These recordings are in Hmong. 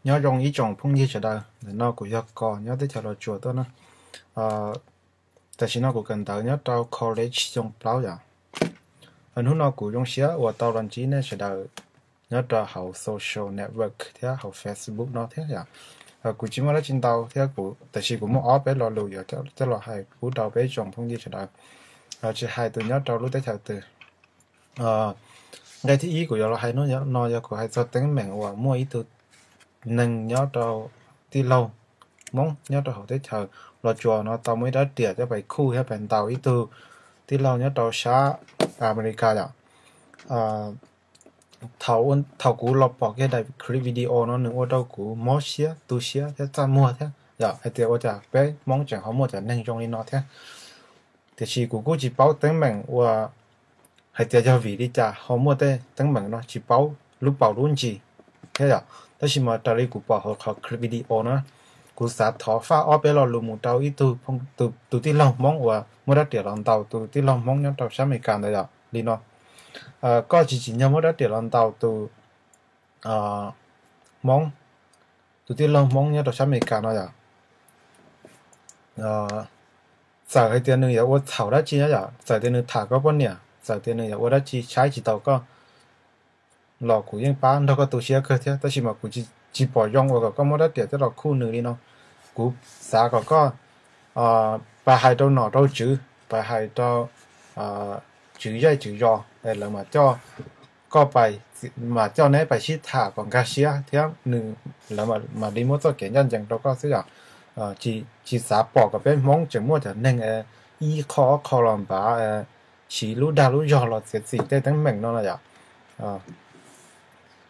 Nyob zoo ib tsoom phooj ywg sawv daws, ntawm no kuv yog Kos nyob teb chaws Los Tsuas tuaj na. Tam sim no kuv kawm ntawv nyob rau college xyoo plaub yom. Hnub no kuv zoo siab uas tau los ntsib nej sawv daws nyob rau hauv social network thiab hauv Facebook no thiab yom. Kuv tsis muaj dab tsi ntau thiab, kuv tam sim kuv muaj ob peb lo lus yuav coj los hais pub rau peb tsoom phooj ywg sawv daws, tsis hais tus nyob rau lub teb chaws twg. Nqe thib ib kuv yuav los hais hnub no yog kuv hais txog teeb meem uas muaj ib tug neeg nyob rau, tij laug Hmoob nyob rau hauv teb chaws Los Tsuas no tau muaj ib rab riam coj pais khuj thiab pais ntaus ib tug tij laug nyob rau sab Amelikas yom. Thaum kuv los pom kiag daim clip video no nws ua rau kuv mob siab tu siab thiab txaj muag thiab yom, hais tias ua cas peb Hmoob tseem ho muaj cov neeg zoo li no thiab. Tiam sis kuv kuj tsis paub teeb meem uas hais tias yog vim li cas ho muaj tej teeb meem no, tsis paub lub paus lub ntsis thiab yom. Tab sis mas raws li kuv pom hauv qhov clip video na, kuv xav thov faj ob peb lo lus mus rau ib tug, tus tij laug Hmoob uas muaj rab riam los ntaus tus tij laug Hmoob nyob rau sab Amelikas ntawd yom, li no. Koj tsis tsim nyog muab rab riam los ntaus tus Hmoob, tus tij laug Hmoob nyob rau sab Amelikas no yom. Txawm hais tias nws yuav ua txhaum dab tsi na yom, txawm tias nws tham koj poj niam, txawm tias nws yuav ua dab tsi saib tsis taus koj los kuv yeej pab nrog koj tu siab kawg thiab, tab sis mas kuv tsis pom zoo uas kom koj muab rab riam coj los khuj nws li no. Kuv xav kom koj pais hais rau nom rau tswv, pais hais rau tswv zej tswv zos es lawv mam coj koj pais, mam coj neb pais sib tham kom nkag siab thiab nws, lawv mam li muab txoj kev ncaj ncees rau koj xwb yom. Tsis xav pom kom peb Hmoob tseem muaj cov neeg ib qho ob qho los npav, siv lub dag lub zog los txiav txim tej teeb meem no no yom.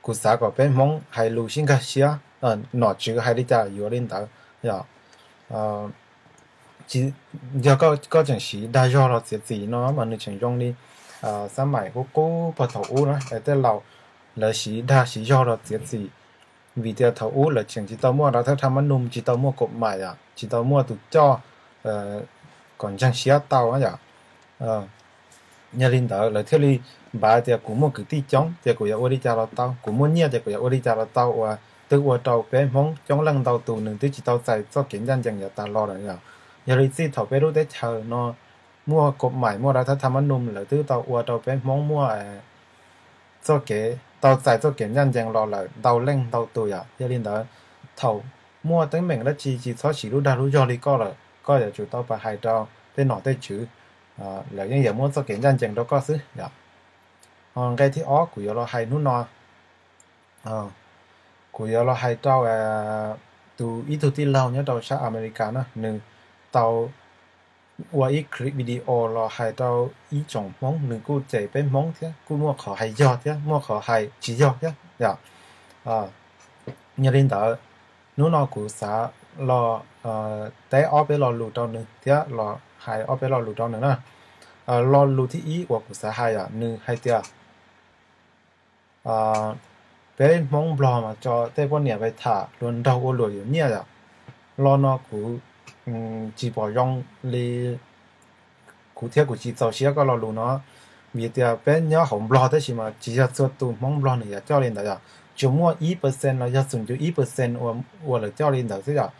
Kuv xav kom peb Hmoob hais lus sib nkag siab, nom tswv hais li cas yuav li ntawd yom. Yog koj tseem siv dag zog los txiav txim no mas nws tseem zoo li xab maim qub qub puag thaum ub na, tej laus lawv siv dag siv zog los txiav txim, vim tias thaum ub lawv tseem tsis tau muaj dav thawj thaj mab num, tsis tau muaj kaum maim, tsis tau muaj tus coj kom ntseeg siab tau na yom. Yog li ntawd lawv thiaj li npav tias kuv muaj kwv tij coob ces kuv yuav ua li cas los tau, kuv muaj nyiaj ces kuv yuav ua li cas los tau uas twb ua rau peb Hmoob coob leej ntau tus nws twb tsis tau txais txoj kev ncaj ncees yav tas los lawm yom. Yog li txij thaum peb lub teb chaws no muaj kaum maim, muaj dav thawj thaj mab num, lawv twb tau ua rau peb Hmoob muaj txoj kev, tau txais txoj kev ncaj ncees los lawm ntau leej ntau tus yom. Yog li ntawd thaum muaj teeb meem dab tsi tsis txhob siv lub dag lub zog li koj lawm, koj yuav tsum tau pais hais rau tej nom tej tswv, lawv yeej yuav muab txoj kev ncaj ncees rau koj xwb yom. Nqe thib ob kuv yuav los hais hnub no, kuv yuav los hais rau tus, ib tug tij laug nyob rau sab Amelikas na, nws tau ua ib clip video los hais rau ib tsoom Hmoob, nws kuj cem peb Hmoob thiab kuj muaj qhov hais yog thiab muaj qhov hais tsis yog thiab yom. Yog li ntawd hnub no kuv xav los teb ob peb lo lus rau nws thiab los hais ob peb lo lus rau nws na. Lo lus thib ib uas kuv xav hais yom, nws hais tias peb Hmoob Nplog mas tso tej poj niam pais tham hluas nraug ua luam yuav nyiaj yom. Lo no kuv tsis pom zoo li, kuv thiab kuv tsis txaus siab koj lo lus no, vim tias peb nyob hauv Nplog tab sis mas tsis yog txhua tus Hmoob Nplog nws yuav coj li ntawd yom, tsuas muaj ib percent los yog xoom cuv ib percent uas lawv coj li ntawd xwb yom.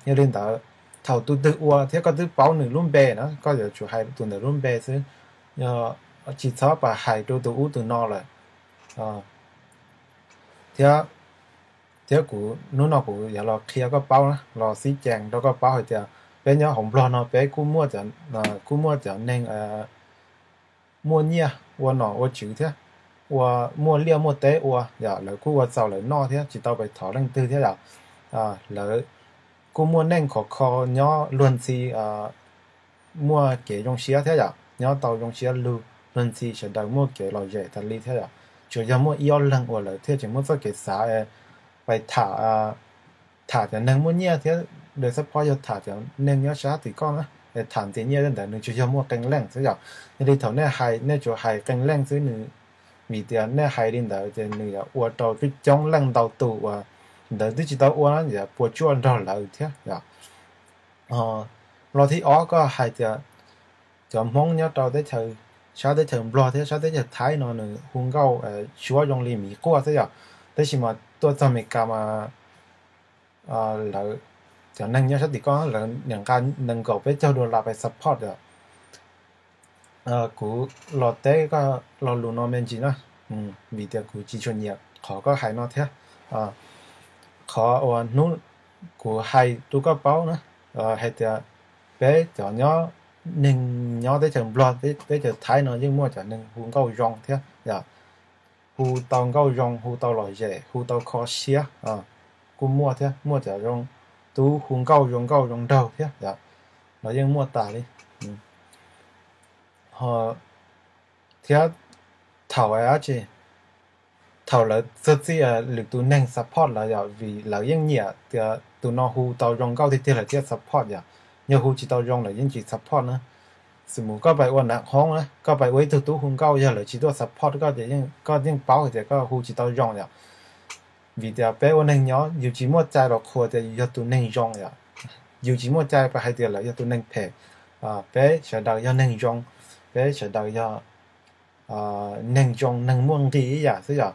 Yog li ntawd thaum tus twg ua thiab koj twb paub nws lub npe na, koj yuav tsum hais tus ntawd lub npe xwb, tsis txhob pais hais rau tus ub tus no lawm. Thiab, thiab kuv hnub no kuv yuav los qhia koj paub na, los xib cees rau koj paub hais tias peb nyob hauv Nplog no peb kuj muaj, kuj muaj cov neeg muaj nyiaj ua nom ua tswv thiab, ua, muaj liaj muaj teb ua yom, lawv kuj ua txaus lawv noj thiab tsis tau pais thov leej twg thiab yom. Lawv kuj muaj neej khov kho nyob luag ntxhi, muaj kev zoo siab thiab yom, nyob tau zoo siab lug, luag ntxhi sawv daws muaj kev lom zem tas li thiab yom. Tsuas yog muaj ib ob leeg uas lawv thiaj tseem muaj txoj kev xav pais tham, tham cov neeg muaj nyiaj thiab, lawv xab phob yog tham cov neeg nyob sab tim koj na, tham ntxias nyiaj tej ntawd nws tsuas yog muaj qee leej xwb yom. Yog li thaum nej hais nej tsuas hais qee leej xwb nws, vim tias nej hais li ntawd ces nws yuav ua rau coob coob leej ntau tus uas ntawd twb tsis tau ua na yuav puas tsuaj nrog lawv thiab yom. Lo thib ob koj hais tias cov Hmoob nyob rau teb chaws, sab teb chaws Nplog thiab sab teb chaws Thaib no nws hu nkauj suab zoo li miv quaj xwb yom, tab sis mas tuaj txog Amelikas mas lawv cov neeg nyob sab tim koj lawv niaj nqa nees nkaum peb caug dollar pais support yom. Kuv los teb koj lo lus no me ntsis na, vim tias kuv tsis tshua nyiam qhov koj hais no thiab. Qhov uas hnub kuv hais rau koj paub na, hais tias peb cov nyob, neeg nyob teb chaws Nplog, teb chaws Thaib no yeej muaj cov neeg hu nkauj zoo thiab yom. Hu tau nkauj zoo, hu tau lom zem, hu tau kho siab, kuj muaj thiab. Muaj cov zoo, tub hu nkauj zoo nkauj zoo nraug thiab yom, los yeej muaj tas li. Ho thiab thaum dab tsi, thaum lawv txog txij lwm tus neeg support lawv yom, vim lawv yeej nyiam tias tus no hu tau zoo nkauj tiag tiag lawv thiaj support yom. Yog hu tsis tau zoo lawv yeej tsis support na. Xws mus koj pais ua nav hoob na, koj pais ua ib tug tub hu nkauj, yog lawv tsis tuaj support koj ces koj yeej paub hais tias koj hu tsis tau zoo yom. Vim tias peb ua neeg nyob yus tsis muaj cai los qhuas tias yus yog tus neeg zoo yom. Yus tsis muaj cai pais hais tias lawv yog tus neeg phem. Peb sawv daws yog neeg zoo, peb sawv daws yog neeg zoo neeg muaj nqis ib yam xwb yom.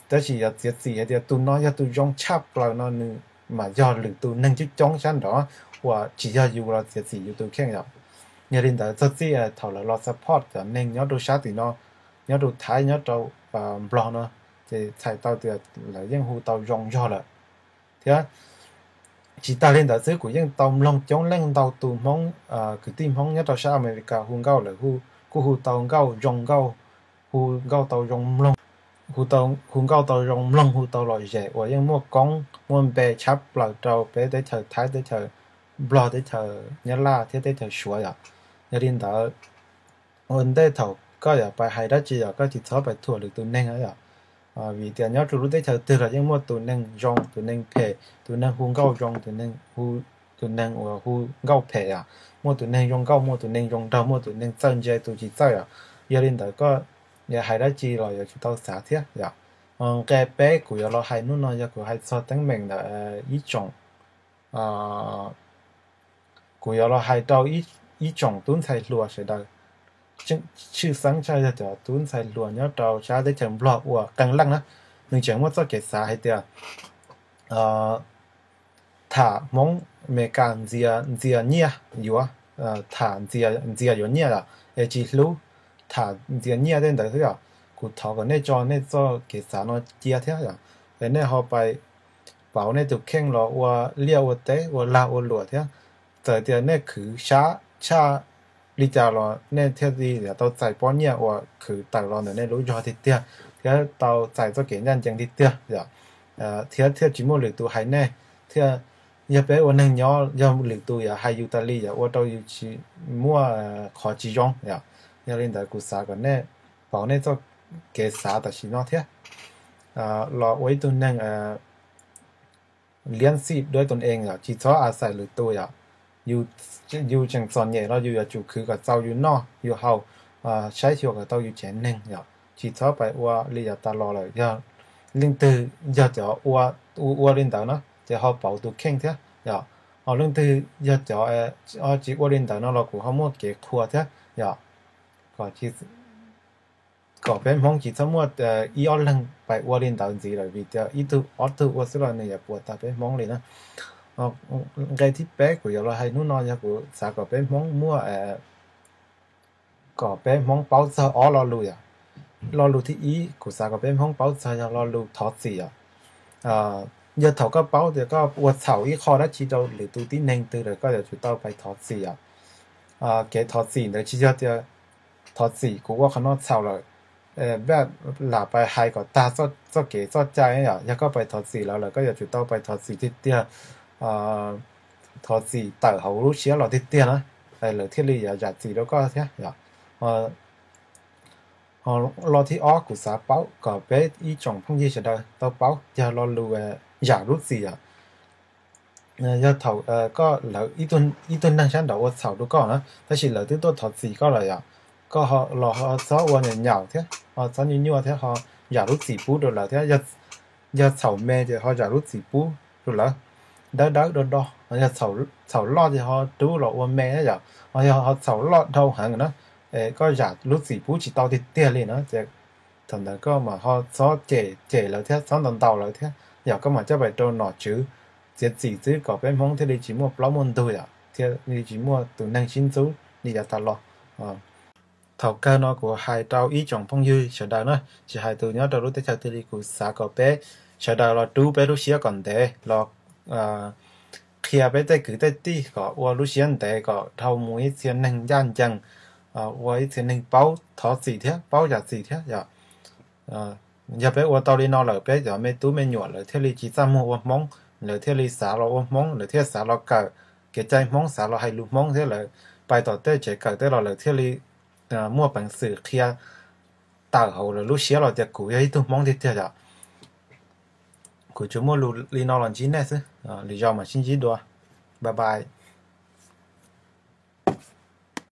Tab sis yuav txiav txim hais tias tus no yog tus zoo tshaj plaws no nws mas yog lwm tus neeg coob coob sab nraud uas tsis yog yus los txiav txim yus tus kheej yom. Yog li ntawd txog txij thaum lawv los support cov neeg nyob rau sab tim no, nyob rau Thaib nyob rau Nplog no, ces txhais tau tias lawv yeej hu tau zoo zog lawm. Thiab tsis tag li ntawd xwb, kuv yeej tau mloog coob leej ntau tus Hmoob, kwv tij Hmoob nyob rau sab Amelikas hu nkauj lawm, kuj hu tau nkauj zoo nkauj, hu nkauj tau zoo mloog, hu nkauj tau zoo mloog, hu tau lom zem uas yeej muaj koob muaj npe tshaj plaws rau peb teb chaws Thaib, teb chaws Nplog, teb chaws Nyab Laj thiab teb chaws Suav yom. Yog li ntawd, ua ntej thaum koj yuav pais hais dab tsi yom, koj tsis txhob pais thuam lwm tus neeg yom. Vim tias nyob rau lub teb chaws twg los yeej muaj tus neeg zoo, tus neeg phem, tus neeg hu nkauj zoo, tus neeg uas hu nkauj phem yom. Muaj tus neeg zoo nkauj, muaj tus neeg zoo nraug, muaj tus neeg txawj ntse, tus tsis txawj yom. Yog li ntawd koj yuav hais dab tsi los yuav tsum tau xav thiab yom. Nqe peb kuv yuav los hais hnub no yog kuv hais txog teeb meem ntawm ib tsoom, kuv yuav los hais rau ib tsoom tub ntxhais hluas sawv daws, tshwj xeeb tshaj yog cov tub ntxhais hluas nyob rau sab teb chaws Nplog uas qee leej na, nws tseem muaj txoj kev xav hais tias tham Hmoob Amelikas ntxias nyiaj yuav, tham ntxias yuav nyiaj es tsis hlub, tham ntxias nyiaj tej ntawd xwb yom. Kuv thov kom nej tso nej txoj kev xav no cia thiab yom, es nej ho pais pauv nej tus kheej los ua liaj ua teb ua lag ua luam thiab. Txawm tias nej khwv sab tshaj li cas los nej thiaj li yuav tau txais pob nyiaj uas khwv tawm los ntawm nej lub zog tiag tiag, thiab tau txais txoj kev ncaj ncees tiag tiag yom, thiab thiaj tsis muaj lwm tus hais nej, thiab yog peb ua neeg nyob yog lwm tus yuav hais yus tas li yuav ua rau yus tsis muaj qhov tsis zoo yom. Yog li ntawd kuv xav kom nej pauv nej txoj kev xav tam sim no thiab los ua ib tug neeg liab xij duab tus ees yom, tsis txhob a xais lwm tus yom. Yus tseem txom nyem los yus yuav tsum khwv kom txaus yus noj yus haus, saib xyuas kom tau yus tsev neeg yom. Tsis txhob pais ua li yav tas los lawm. Yog leej twg yog cov ua ua li ntawd na ces ho pauv tus kheej thiab yom. Ho leej twg yog cov ho tsis ua li ntawd no los kuv ho muaj kev qhuas thiab yom. Kom peb Hmoob tsis txhob muaj ib ob leeg pais ua li ntawd ntxiv lawm, vim tias ib tug ob tug ua xwb los nws yuav puas tas peb Hmoob li na. Nqe thib peb kuv yuav los hais hnub no yog kuv xav kom peb Hmoob muaj, kom peb Hmoob paub txog ob lo lus yom. Lo lus thib ib kuv xav kom peb Hmoob paub txog yog lo lus thov txim yom. Yog thaum koj paub tias koj ua txhaum ib qho dab tsi rau lwm tus tib neeg twg lawm koj yuav tsum tau pais thov txim yom. Kev thov txim ntawd tsis yog tias thov txim kuv ua qhov no txhaum lawm, lam pais hais kom tag txoj kev txoj cai yom. Yog koj pais thov txim lawv lawm koj yuav tsum tau pais thov txim tiag tiag, thov txim tawm hauv lub siab los tiag tiag na, lawv thiaj li yuav zam txim rau koj thiab yom. Lo thib ob kuv xav paub kom peb ib tsoom phooj ywg sawv daws tau paub yog lo lus zam lub txim yom. Yog thaum koj lawv ib tug neeg sab nraud ua txhaum rau koj na, tab sis lawv twb tuaj thov txim koj lawm yom, koj los ho txhob ua nyaum nyaum thiab ho txhob nyuaj nyuaj thiab ho zam lub txim pub rau lawv thiab. Yog txhaum me ces ho zam lub txim pub rau lawv dawb dawb do do, yog txhaum loj ces ho rub los ua me yom. Ho yog ho txhaum loj dhau heev na, es koj zam lub txim pub tsis tau tiag tiag li na ces thaum ntawd koj mas ho txhob cem cem lawv thiab txhob ntaus ntaus lawv thiab yom. Koj mam coj pais rau nom tswv txiav txim xwb kom peb Hmoob thiaj li tsis muaj plaub muaj ntug yom, thiaj li tsis muaj tus neeg sib ntxub li yav tas los. Thaum kawg no kuv hais rau ib tsoom phooj ywg sawv daws na, tsis hais tus nyob rau lub teb chaws twg li, kuv xav kom peb sawv daws los rub peb lub siab kom ntev, los qhia peb tej kwv tej tij kom ua lub siab ntev, kom dhau mus ib txhia neeg ncaj ncees, ua ib txhia neeg paub thov txim thiab paub zam txim thiab yom. Yog peb ua tau li no lawm, peb cov me tub me nyuam lawv thiaj li tsis txaj muag ua Hmoob, lawv thiaj li xav los ua Hmoob, lawv thiaj xav los kawm kev cai Hmoob, xav los hais lus Hmoob thiab, lawv pais tom tej tsev kawm tej los lawv thiaj li muaj peev xwm qhia tawm hauv lawv lub siab los tias kuv yog ib tug Hmoob tiag tiag yom. Kuv tsuas muaj lus li no los ntsib nej xwb, lwm zaus mam sib ntsib dua. Bye bye.